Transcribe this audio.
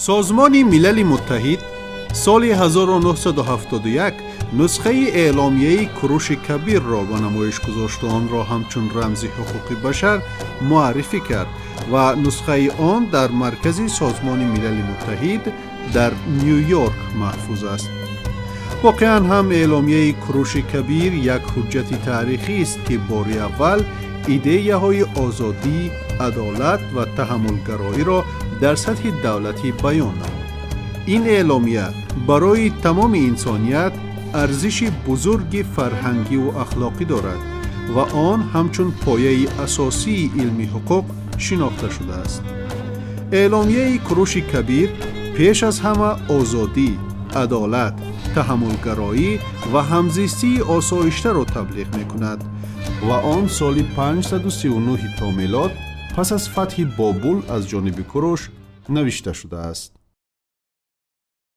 Созмони Милали Муттаҳид соли 1971 нусхаи Эъломияи Куруши Кабирро ба намоиш гузошту онро ҳамчун рамзи ҳуқуқи башар муаррифӣ кард ва нусхаи он дар маркази Созмони Милали Муттаҳид дар Ню-Йорк маҳфуз аст. Воқеан ҳам, Эъломияи Куруши Кабир як ҳуҷҷати таърихист, ки бори аввал идеяҳои озодӣ, адолат ва таҳаммулгароиро дар сатҳи давлатӣ баён намуд. Ин эъломия барои тамоми инсоният арзиши бузурги фарҳангиву ахлоқӣ дорад ва он ҳамчун пояи асосии илми ҳуқуқ шинохта шудааст. Эъломияи Куруши Кабир пеш аз ҳама озодӣ, адолат, таҳаммулгароӣ ва ҳамзистии осоиштаро таблиғ мекунад ва он соли 539 то мелод, пас аз фатҳи Бобул аз ҷониби Куруш, навишта шудааст.